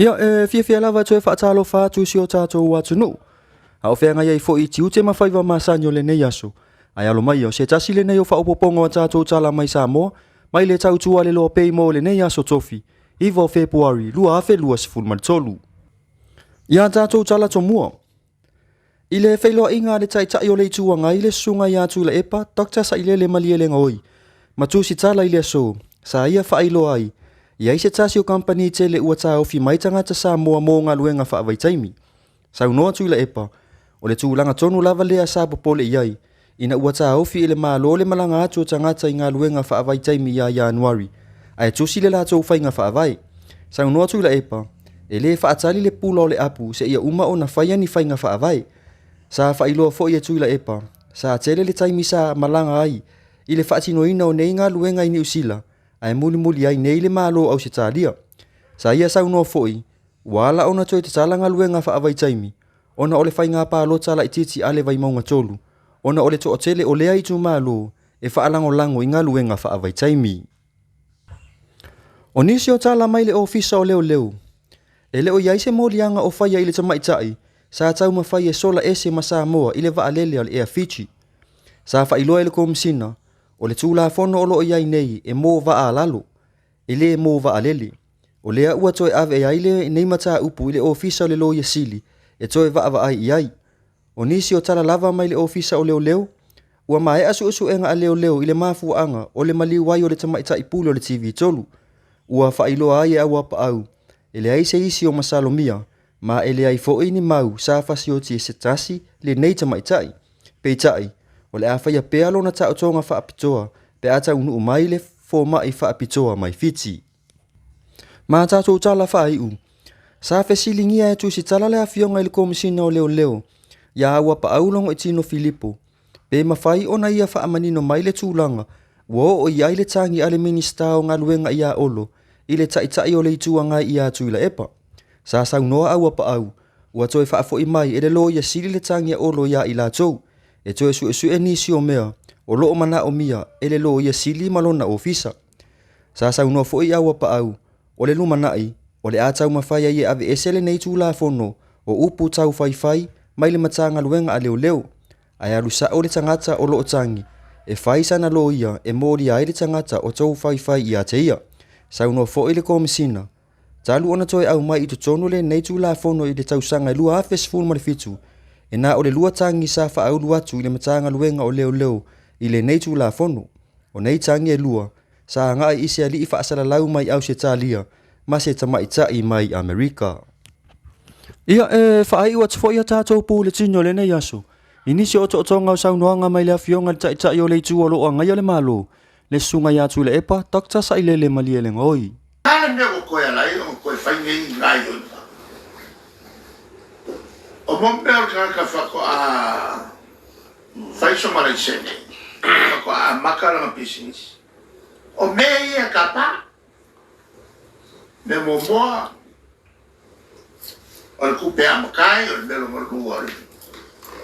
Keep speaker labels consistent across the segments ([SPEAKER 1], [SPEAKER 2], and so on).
[SPEAKER 1] Ia, e fiafia lava e toe faatalofa atu i si o tatou atunuu. A o feagai ai foi i tiute ma faiva masani o lenei aso. Ae alo mai, o se tasi lenei o faaopoopoga o a tatou tala mai Samoa, mai le tautua le loa pei mo lenei aso Tofi, 9 o Fepuari 2023. Ia tatou tala tomua. I le feiloaiga a le Taitai o le Itu Agai le Susuga ia Tuilaepa Doctor Sailele Malielegaoi ma Tusitala i le aso sa ia faailoa ai, i ai se tasi o kamupani tele ua taofi mai tagata Samoa mo galuega faavaitaimi. Saunoa Tuilaepa, o le tulaga tonu lava lea sa popole i ai, ina ua taofi e le Malo le malaga atu o tagata i galuega faavaitaimi ia Ianuari, ae tusi le latou faiga faavae. Saunoa Tuilaepa, e le faatali le pula o le apu seia uma ona faia ni faiga faavae. Sa faailoa foi e Tuilaepa, sa tele le taimi sa malaga ai i le faatinoina o nei galuega i Niu Sila, ae mulimuli ai nei le Malo o Ausetalia. Sa ia saunoa foi, ua ala ona toe tatala galuega faavaitaimi, ona o le faiga palota laitiiti a le Vaimauga 3, ona o le toatele o lea itumalo e faalagolago i galuega faavaitaimi. O nisi o tala mai le Ofisa o Leoleo, e le o i ai se moliaga o faia i le tamaitai sa taumafai e sola ese ma Samoa i le vaalele a le Air Fiji. Sa faailoa e le Komesina, o le Tulafono o lo o i ai nei e mo vaa a lalo, e le mo vaalele. O lea ua toe ave ai lenei mataupu i le Ofisa o le Loia Sili e toe vaavaai i ai. O nisi o tala lava mai le Ofisa o Leoleo, ua maea suesuega a leoleo i le mafuaaga o le maliu ai o le tamaitai pule o le TV3. Ua faailoa ai e Auapaau, e leai se isi o masalomia, ma e leai foi ni mau sa fasioti e se tasi lenei tamaitai. Peitai, o le a faia pea lona taotoga faapitoa pe a taunuu mai le fomai faapitoa mai Fiti. Ma tatou tala faaiu, sa fesiligia e Tusitala le afioga i le Komesina o Leoleo ia Auapaau Logoitino Filipo pe mafai ona ia faamanino mai le tulaga ua oo i ai le tagi a le Minisita o Galuega ia Olo i le Taitai o le Itu Agai ia Tuilaepa. Sa saunoa Auapaau, ua toe faafoi mai e le Loia Sili le tagi a Olo ia i latou e toe suesue nisi o mea o lo o manaomia e le Loia Sili ma lona ofisa. Sa saunoa foi Auapaau, o le lumanai, o le a taumafai ai e aveese lenei Tulafono o upu taufaifai mai le Matagaluega a Leoleo, ae alu sao le tagata o lo o tagi e fai sana loia e molia ai le tagata o taufaifai ia te ia. Saunoa foi le Komesina, talu ona toe aumai i totonu lenei Tulafono i le tausaga 2017, e na o le lua tagi sa faaulu atu i le Matagaluega o Leoleo i lenei Tulafono. O nei tagi e lua, sa agai i se alii faasalalau mai Ausetalia ma se tamaitai mai Amerika. Ia, e faaiu atu foi a tatou puletini o lenei aso i nisi o otootoga o saunoaga mai le Afioga i le Taitai o le Itu o lo o agaia le Malo, le Susuga ia Tuilaepa Doctor Sailele Malielegaoi.
[SPEAKER 2] A le mea ua toe ala ai ona toe fai nei gaoioiga? O mo mea o le tagata faatoa fai sona laisene, faatoa amata lana pisinisi. O mea ia e tapa. Mea muamua, o le tupe e amata ai, o le mea lona lua,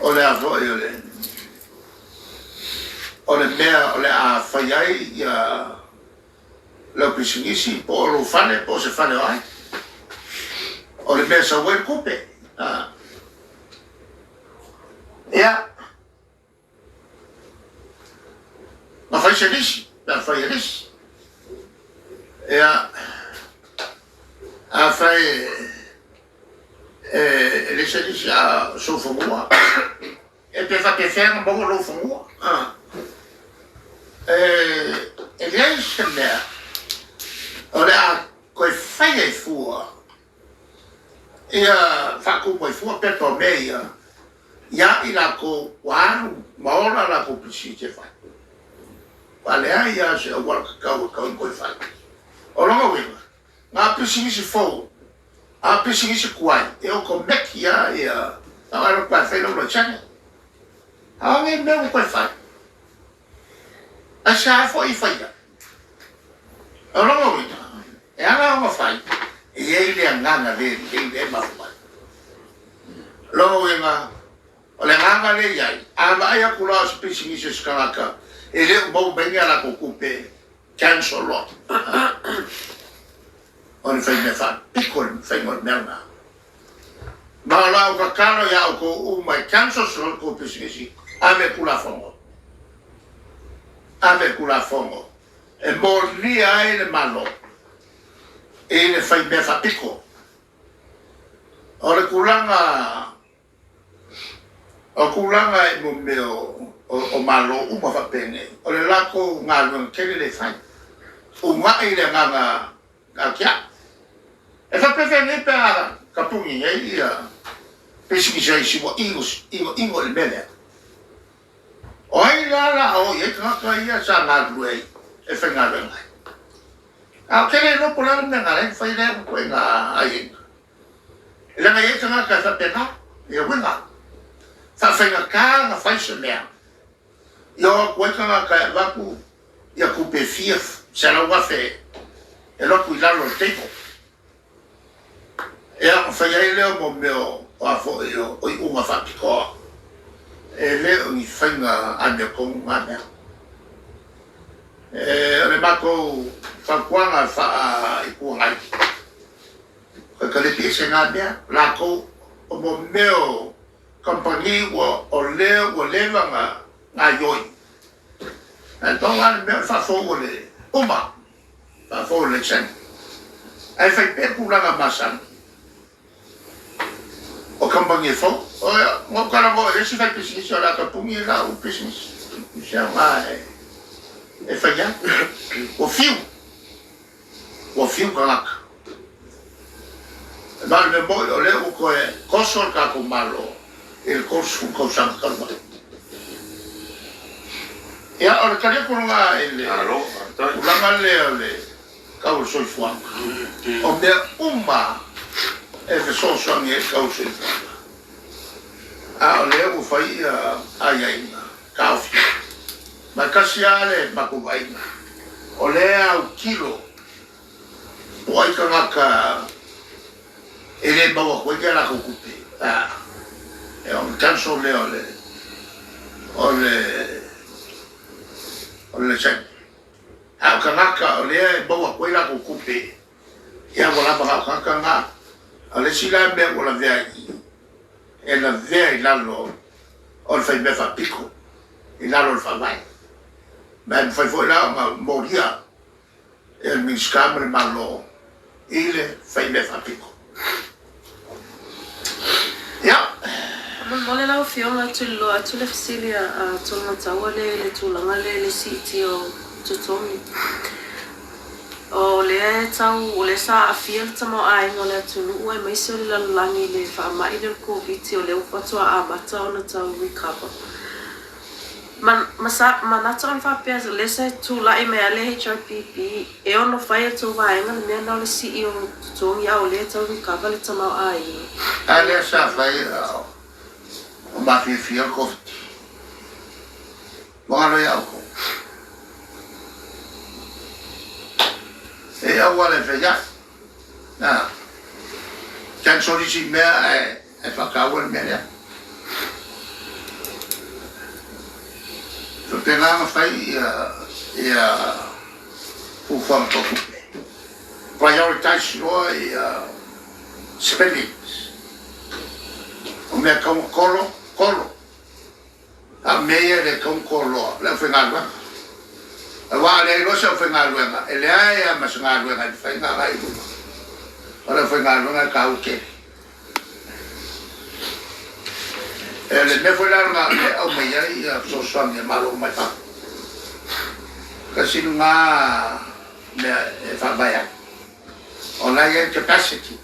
[SPEAKER 2] o le a foi o le o le mea o le a fai ai ia lau pisinisi po o lou fale po o se fale o ai. O le mea e sau ai le tupe. Ia, na fai se lisi, pe a fai e lisi. Ia, afai e leai se lisi a o sou fanua, e pe faapefea ona maua lou fanua. E leai se mea o le a toe fai ai fua ia faatumu ai fua pepa o mea ia ia i latou ua alu ma ola a latou pisinisi e fai. Ua leai lava se auala tatau e tatau ona toe fai. O lona uiga, na pisinisi fou a pisinisi tuai e otomeki lava ia na o alu atu e fai lau laisene. A o nei mea ua toe fai, aisea foi i faia? O lona uiga, e ala ona fai, e i ai le agaga le lelei lea e mafua ai. O lona uiga, o le agaga lea e i ai, a vaai atu loa o se pisinisi a se tagata e le o maua mai ni a latou tupe, cancel loa. O le faimea faapito le faiga o le mea lena. Ma o lau tatalo ia outou uma e cancel se outou pisinisi, ave i Tulafono. Ave i Tulafono e molia ai le Malo i le faimea faapito. O le tulaga O tulaga i mo mea o Malo uma faapenei, o le latou galuega tele lea e fai, uunai le agaga atiae. E faapefea nei pe a tapuni nei ia pisinisi a isi ua inoino i le mea lea? O ai la la a o i ai tagata ia sa galulue ai e faigaluega ai? A ou te le iloa po o le a le mea na ala ai ona fai lea ituaiga aiaiga. Leaga e i ai tagata e faapena, ia uiga, faafaigata ona fai se mea, ia o atu ai tagata e avatu ia tupe fia 100,000 e alu atu i lalo o le table. Ia ona fai ai lea o mea o a foi o iuga faapitoa. E le o ni faiga amiotonu na mea. E, o le matou fautuaga faa-Itu Agai, Koe kalepi ese na mea lakou o mo mea o kamupani ua o lea ua leva na gaioi. Ae pau lava le mea o le faafou o le uma, faafou o le laisene. Ae fai pea tulaga masani o kamupani e fou. Na ou talanoa i le isi faipisinisi o le a tapuni lau pisinisi. Se aoga e fai ai. Ua fiu. Ua fiu tagata. Ma o le mea moni o lea ua toe toso le tatou Malo i le 30 tausaga talu mai. Ia, o le tali atu lena i le tulaga lea o le tau o le soifuaga. O mea uma e fesoasoani ai i le tau o le soifuaga, a o lea ua fai aiaiga taofia. Ma e tasi lava le matou vaaiga, o lea e autilo po o ai tagata e le maua atu ai ni a latou tupe, e ona cancel lea o le o le o le laisene. A o tagata o lea e maua atu ai latou tupe, ia ua lava na o tagata na. A o le isi la mea ua lavea i i, e lavea i lalo o le faimea faapito i lalo o le Faavae. Ma e mafai foi la ona molia e le Minisita ma le Malo i le faimea faapito. Ia.
[SPEAKER 3] Faamolemole lau Afioga, tuliloa atu le fesili a Tologataua lea i le tulaga lea i le siitia o totogi. O lea e tau, o lea sa aafia le tamaoaiga o le atunuu aemaise o le lalolagi i le faamai lea o le Koviti o lea ua faatoa amata ona tau recover. Ma, ma sa manatu ona faapea o lea sa tulai mai lava le HRPP e ono fai e tou vaega le mea na o le sii o totogi a o lea e tau recover le tamaoaiga.
[SPEAKER 2] A lea sa fai o mafiafia le Koviti. Ua galo ia outou. E auala e fai ai. Na, cancel isi mea ae e faataua le mea lea. Faapena ona fai ia, ia fuafuaga tau tupe. Prioritize loa ia spendings. O mea tau kolo, kolo. A o mea ia e le tatau ona toloa, le aufaigaluega. Aua a leai loa se aufaigaluega, e leai lava ma se galuega e mafai ona agai i luma. O le aufaigaluega e taua tele. E le mea foi la lena o lea e aumai ai fesoasoani a Malo mai fafo. Tasi lena mea e faavae ai. O la e i ai capacity,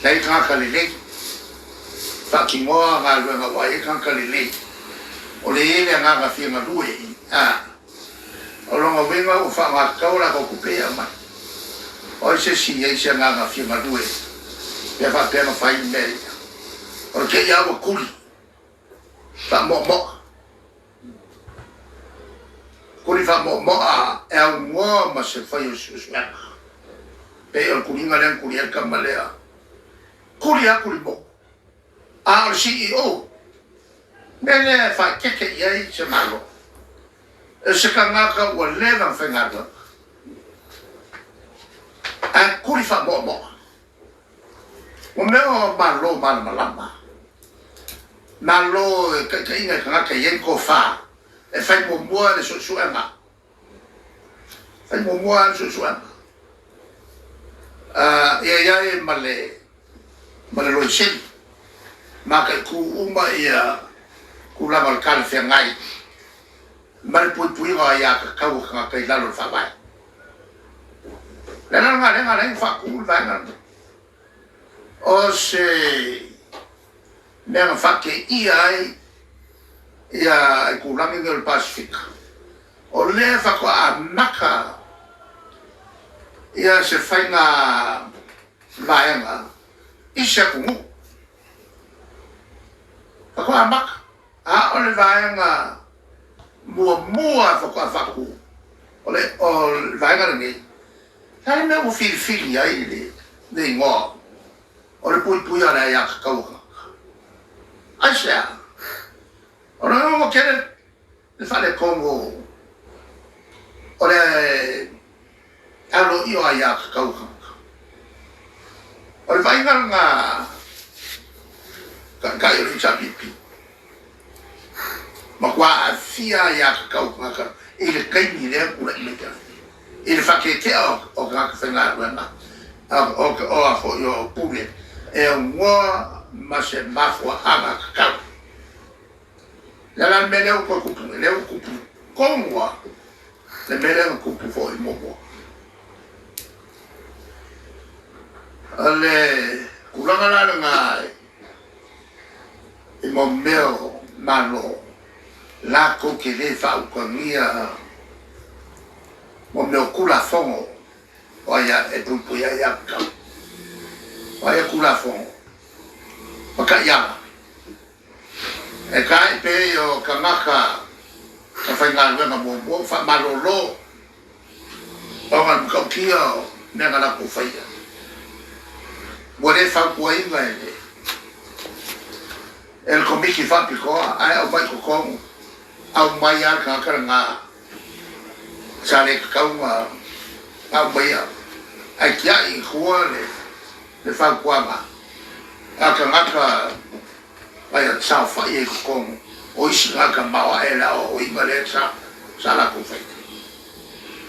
[SPEAKER 2] la e i ai tagata lelei, faatinoa galuega ua i ai tagata lelei, o lea e i ai le agaga fia galue, a. O lona uiga ua faaaoga a latou tupe ia e aumai. O ai se isi e i ai se agaga fia galue pe a faapea na fai mea ia. O le te i lava ua tuli, faamoamoa. Kuli faamoamoa e aunoa ma se fai o suesuega. Pei o le kuliga lea na kuli ai le tama lea. Kuli lava kuli moku. A o le CEO, mea lea e faaeteete i ai se Malo, o se tagata ua leva ona faigaluega. Ae kuli faamoamoa. Ua mea o Malo malamalama. Malo e taitaiga i tagata e i ai le tofa e fai muamua le suesuega. Fai muamua le suesuega. Ia i ai ma le ma le Loia Sili. Mataitu uma ia tulaga o le talafeagai ma le puipuiga o aiatatau a tagata i lalo o le Faavae. O le ala lena lea na ala ai ona faatu le vaega lenei. O se mea na faateia ai ia itulagi nei o le Pasefika, o lea faatoa amata ia se faiga vaega i se atunuu. Faatoa amata. A o le vaega muamua faatoa faatu, o le vaega lenei, o le a le mea ua filifili ai le igoa o le puipuia o le aiatatau a tagata? Aisea? O lona ua tele le faaletonu o le aloaia o aiatatau a tagata. O le vaaiga lena taitai o le HRPP, matua aafia aiatatau a tagata i le taimi lea na tulai mai ai, i le faatetea o tagata faigaluega o pule e aunoa ma se mafuaaga tatau. O le a la le mea lea ua toe tupu nei? Lea ua tupu tonu lava le mea lea na tupu foi muamua. O le tulaga la lena i mo mea o Malo latou te le faautagia mo mea o Tulafono o ai e puipui ai aiatatau. O ai a Tulafono ma taiala E tai pei o tagata na faigaluega muamua ua faamalolo ona o le matautia o mea na latou faia. Ua le fautuaina e le e le Komiti Faapitoa ae aumai i totonu, aumai lava le tagata lena sa le tatau ona aumaia ae tiai i tua le fautuaga a tagata Aia saofai ai i totonu o isi tagata maoae le aoaoina lea sa sa latou faia.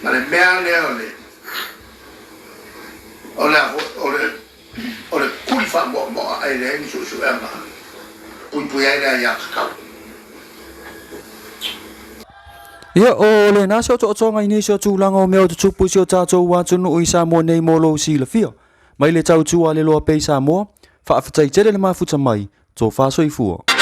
[SPEAKER 2] Ma le mea lea o le o le o le o le tuli faamoamoa ae leai ni suesuega puipui ai le aiatatau.
[SPEAKER 1] Ia, o lena se otootoga i nisi o tulaga o mea o tutupu i si o tatou atunuu i Samoa nei mo lou silafia. Mai le tautua a le Loa Pay Samoa, faafetai tele le mafuta mai, tofa soifua.